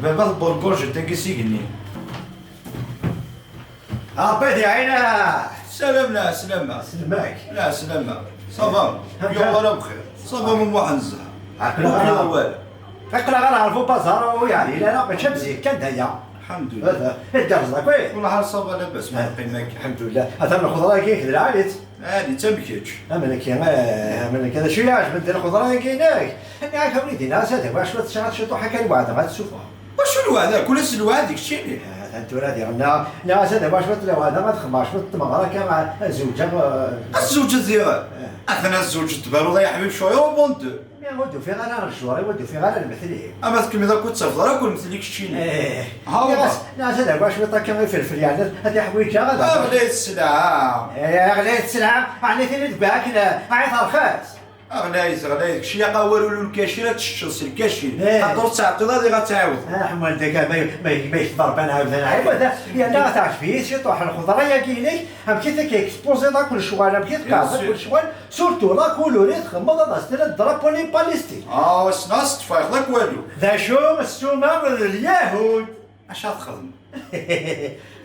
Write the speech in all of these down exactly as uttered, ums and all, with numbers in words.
Baba tburgujit-agi s igenni. Ṛebbi ad iɛin-ak. Salam, la slama. Selmak. La slama. Ça va? Anta? Yuɣal am xir. Ça va, mu Muḥend Zha. Aql-aɣ ara, aql-aɣ ara ɣer Bubaẓar, ur yeɛdil ara, mačči am zik kan d aya. Lḥemdulillah. Hada, igerrez akk, eh? Wellah ça va, labas, ma yeqqim akka. Lḥemdulillah. Atan lxeḍra-agi d lɛali-tt. Ɛali-tt am kečč. Am nekki, eh, am nekki. D acu i iɛeǧben di lxeḍra-agi-inek? Nniɣ-ak a wlidi, neɣ ad d-awiɣ cwiṭ, cwiṭ, cwiṭ, ḥaca lweɛda ad ssufɣeɣ. Wacu lweɛda? Kul ass lweɛd deg keččini. Eh, atan tura diɣen, neɣ, neɣ ad d-awiɣ cwiṭ lweɛda, ad xedmeɣ cwiṭ n tmeɣra akka, ad zewǧeɣ, eh. Ad tzewǧeḍ diɣen? Eh. Atan ad tzewǧeḍ tbaruḍ ay aḥbib, cwiṭ, au bon Dieu. Mi ur d-ufiɣ ara ccɣel-iw, ur d-ufiɣ ara lmetl-iw. Ama tkemmleḍ akk d tafḍar akk lmetl-i keččini. Eh. Ha, nniɣ-as, nniɣ-as ad awiɣ cwiṭ akka ifelfel, yeɛni ad iḥwiǧeɣ ad aɣ-, ɣlayet sselɛa. Eh, ɣlayet sselɛa, ɛni tili deg wakken, eh, ɛit rxis. Ɣlayet, ɣlayet, kečč yaq awal ur lkacir ad teččeḍ s lkacir. Eh. Xaṭer ur tettɛeṭṭiḍ ad iɣ ad tɛiwdeḍ. Ah, ḥemmel deg ma, ma, ma yekber ban ɛiwdan ɛiwed, yerna teɛǧeb-iyi ciṭuḥ lxeḍra-yagi-inek, amek i t-expoziḍ akk lecɣal, amek i tqeɛdeḍ akk lecɣal, surtout la couleur i txemmeḍ ad as-tiniḍ drapeau n Palestine. Ah, wissen ad s-tefriɣ akk walu. D acu, ssuma d Lyahud. Acu ad texdem?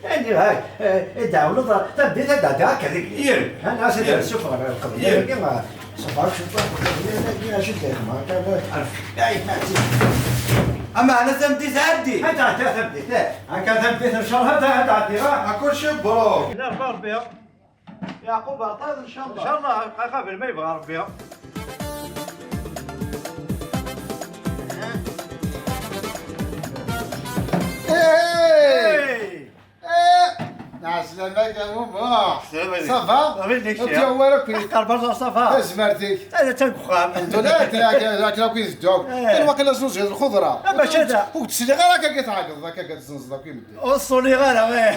Ani, ha, eh, i d-ɛawneḍ, tameddit ad d-ɛeddi akka deg. Yir. Ha, nniɣ-as ad d-ssufɣeɣ lqebla-agi, ma ṣefreɣ cwiṭ lqebla-agi, acu d-ixma, akka, ay, ma tt-, ameɛna tameddit ɛeddi. Ad d-ɛeddi tameddit, eh. Akka tameddit, ncallah, ad d-ɛeddi, ha. A kulci brok. Ila Rebbi. Yeɛqub Ɛeṭṭad, ncallah. Ncallah, qabel ma yebɣa Rebbi. Hey! Hey! Eh! Ɛeslama-k a Mubarak. Ɛeslama-k. Ça va? Ur d-yewwi ara akk-, ça va? Tazmert-ik. Ad attan deg uxxam. Anda la, akken, akken akk i tedduɣ. Eh. Kan waqila znuziyeḍ lxeḍra. Ah, mačči da. Ur d-sliɣ ara akka i tɛeggeḍ, akka i tzenzeḍ akk i medden. Ur ṣuniɣ ara, eh.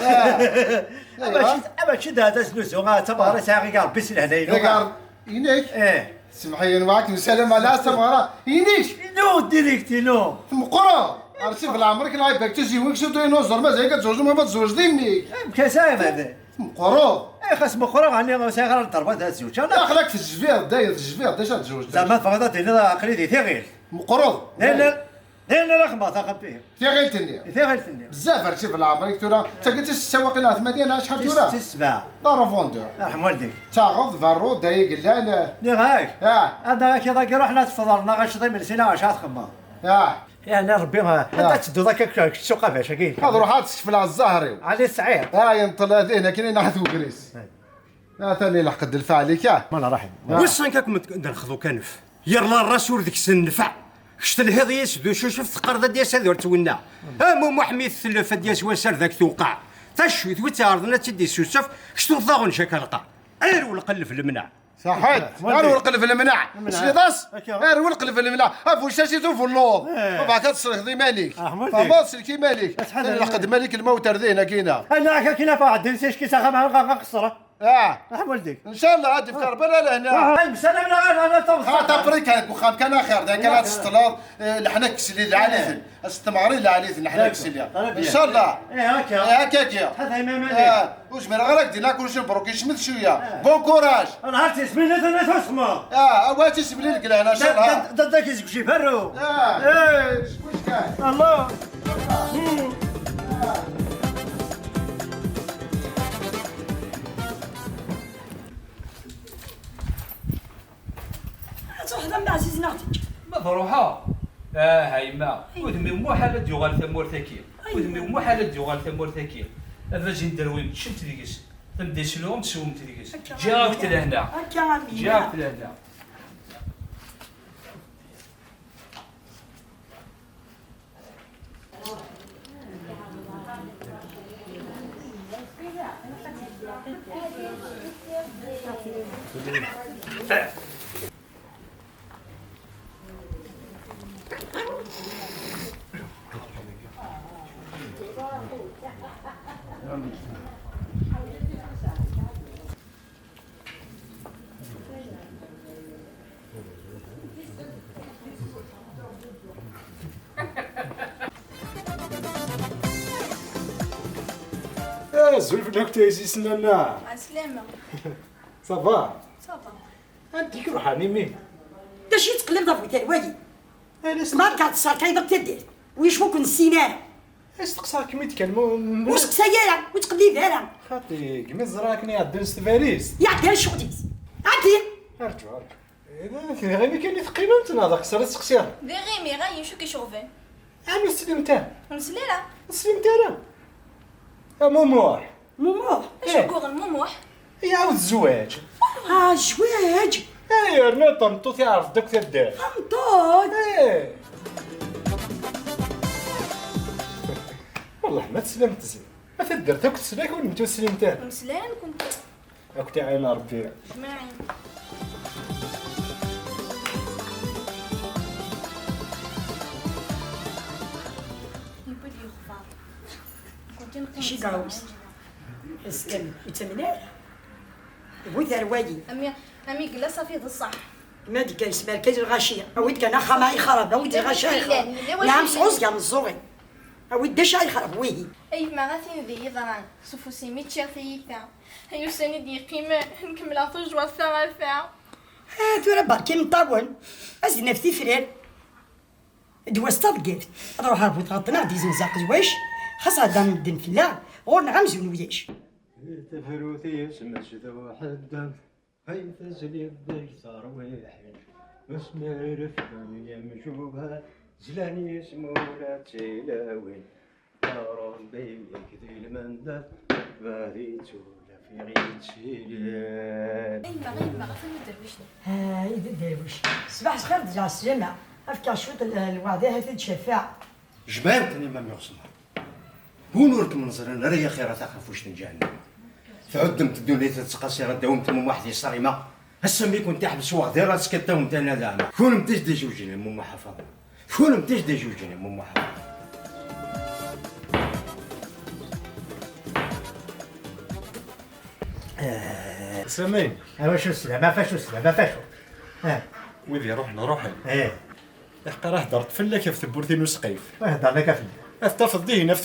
Ah. Mačči, mačči da, da znuzu, ah, d tameɣra sɛiɣ i Rebbi s lehlay-inu. Inek? Eh. Semḥ-iyi, nwiɣ-ak msalam ala s tameɣra. Inek? Inu, direct inu. Tmeqqreḍ. Ar sif leɛmer-ik neɣ ibak tiziwin-ik s udinuẓur, mazal-ik ad tzewǧeḍ, ma tezweǧ d mmi-k. Amek as-, ah, baba? Tmeqqreḍ. Eh, xas meqqreɣ, ɛni ur sɛiɣ ara lderba ad zewǧeɣ, neɣ? Aql-ak tejbiḍ, dayen tejbiḍ, d acu ad tzewǧeḍ? Zeɛma tebɣiḍ ad d-tiniḍ aql-i di tiɣilt. Tmeqqreḍ. Dayen, dayen ara xedmeɣ taxxamt-ihi. Tiɣilt-nni. Tiɣilt-nni. Bezzaf ar sif leɛmer-ik tura, d tagi tis setta waqila ɣer tmanya neɣ acḥal tis, tura? Tis sebɛa. D arevondeur. Arḥem walidek. Taɣeḍ, berru, d ay igellan. Nniɣ-ak. Ah. Anda akka dagi ruḥ la tfeḍreḍ neɣ acu d imensi neɣ acu ad txemmeḍ. Ah. Yeɛni Rebbi, ah, anda tedduḍ akka kečč s uqabac-agi? Ad ruḥeɣ ad skefleɣ zzher-iw. Ɛli Sɛid. Ah, yenṭel din akken i naḥet wegris. Ay. Atan ilḥeq-d lfeɛl-ik, ah. Mala raḥim. Ah. Wissen amek ad kem-d-nexḍu kanef. Yir la ras ur deg-sen nnfeɛ. Kečč telhiḍ yis d ucucef, teqqareḍ ad d-yas ad ur twenna. Am umuḥ mi tetlef ad d-yas wass ar dak tewqeɛ. Taccuyt wi tt-iɛerḍen ad tt-id-issusef, kečč tuɣeḍ aɣenc akka lqaɛ. Ar ulqelleb lemneɛ. Saḥit, ar ulqelleb lemneɛ. Lemneɛ. Tesliḍ-as? Akka. Ar ulqelleb lemneɛ. Abucas i tubelluḍ. Eh. Bɣak ad tesselkeḍ iman-ik. Ah, Ḥmudi. Tfehmeḍ, sellek iman-ik. Acḥal ad ilḥeq-d Malik lmawt ar din, akkin-a. Ala, akkin a Faɛeddin, si cki s axxam, ɣa, ɣa, qeṣṣer. Ah. Ah, Ḥmudi. Ncallah, ad d-ifk Rebbi ala lehna. Ah, ay, msalam, la, la, la, taweṣṣa. Ah, taprika, deg uxxam kan axir, da kan ad tseṭṭleḍ, eh, leḥnak sli lɛali-ten. Ad s-temɣer i lɛali-ten, leḥnak sli. Ncallah. Eh, akka. Eh, akka, akka. Ḥader iman-ik. Ah, ur zmireɣ ara ad k-d-iniɣ kulci, mbruk, yecmet cwiya. Eh. Bon courage. Nehar tismin i tella tusma. Ah, awa tismin i lek lehna, ncallah. Da, da, da, da, ki zek jibarro. Ah. Eh. Cwi kan. Allah. Ad truḥeḍ a Mma Ɛziz neɣ teǧǧ? Ma truḥeḍ? Ah, a yemma, aywa, udem-iw muḥal ad d-yuɣal tamurt-agi. Aywa. Udem-iw muḥal ad d-yuɣal tamurt-agi. A baba-s n Derwim, ččemt deg-s. Tamdeslu, teswemt deg-s. Akka, ǧǧiɣ-ak-t lehna. Akka, amin. Ǧǧiɣ-ak-t lehna. Azul fell-ak, tayzis n Lalla. Ɛeslama. Ça va? Ça va. Anda i k-ruḥan imi? D acu i tettqellibeḍ ɣef witay wagi? Ala s- Ma tqeɛdeḍ tserkayeḍ akk taddart. Wiyac ur ken-nessin ara? Asteqsaɣ-kem-id kan, mu-, mu-, Ur seqsay ara, ur ttqellib ara. Xaṭi, gmi ẓriɣ akken iɛeddan s tbalizt. Iɛeddan ccɣel-is. Ɛeddi! Arǧu, arǧu. Eh, d iɣimi kan i teqqimemt neɣ d aqeṣṣer i teseqsiḍ? D iɣimi, ɣayen, acu k-iceɣben? Ɛni ur teslimt ara? Ur nesli ara. Ur teslimt ara? A Mumuḥ! Mumuḥ! Acu Eh. Guɣen Mumuḥ? Iɛawed zzwaǧ. Ah, zzwaǧ! Eh, yerna tameṭṭut iɛerf-d akk taddart. Tameṭṭut! Eh. Wellah ma teslamt zik. A taddart akk tesla, kunent ur teslimt ara. Ur nesli ara nekkenti. Akk tiɛin Rebbi. Jmaɛin. Yewwi-d yexbar. Nekkenti neqqim Acu i iɛawez? Askan, ur yettamen ara. Bu terwali. Ami, ami yella safi d ṣṣeḥ. Ma d-kan s merkez lɣaci, awi-d kan axxam ay xarab, awi-d lɣaci ay xarab. Nɛam, sɛuẓẓgeɣ meẓẓuɣi. Awi-d d acu ay xarab, wihi. Ay gma, a tin d iyi-yeḍran, s ufus-im i ččiɣ tiyita. Ay ussan i d-yeqqimen, nkemmleɣ tujwart ta ɣer ta. Ah, tura berka imeṭṭawen. Ad s-d-naf tifrar. D wass d taḍeggift. Ad ruḥeɣ bu tɣeṭṭen, ad d-izenz aqedwac. Xas heddren medden fell-aɣ, ɣur-neɣ amzun ulac. Tafrut-is mačči d uḥeddad, ay tezli deg terwiḥin. Asmi refden yemjuhad, zlan yismula d tilawin. Ya Ṛebbi, yak di lmendad, badi tura fiɣ yettilin. Ay yemma, ay yemma, atan uderwic-nni. Ay d aderwic. Ṣbaḥ lxir d lɛeslama. Efk-aɣ cwiṭ n lweɛda, ha-t-id cafeɛ. Jmaɛen-ten imam Ɛusman. Win ur kem-neẓrin ara ya xir a taxafuct n ǧahennama. Tɛuddemt ddunit ad tettqasir, ad d-tawimt Mumuḥ di ṣṣrima. Ass-a mi kent-iḥbes uɣdir, ad tskiṭṭiwemt a nadama. Kunemti d ijujen a Mumuḥ a Faḍma. Kunemti d ijujen a Mumuḥ a Faḍma. Sami. A wacu slam, a facu slam, a facu. Eh. Wid iruḥen ruḥen. Eh. Iḥeqqa, rah hedreɣ-d fell-ak ɣef tewwurt-inu usqif. Ur heddren akka fell-i. Ad tafeḍ dihin ɣef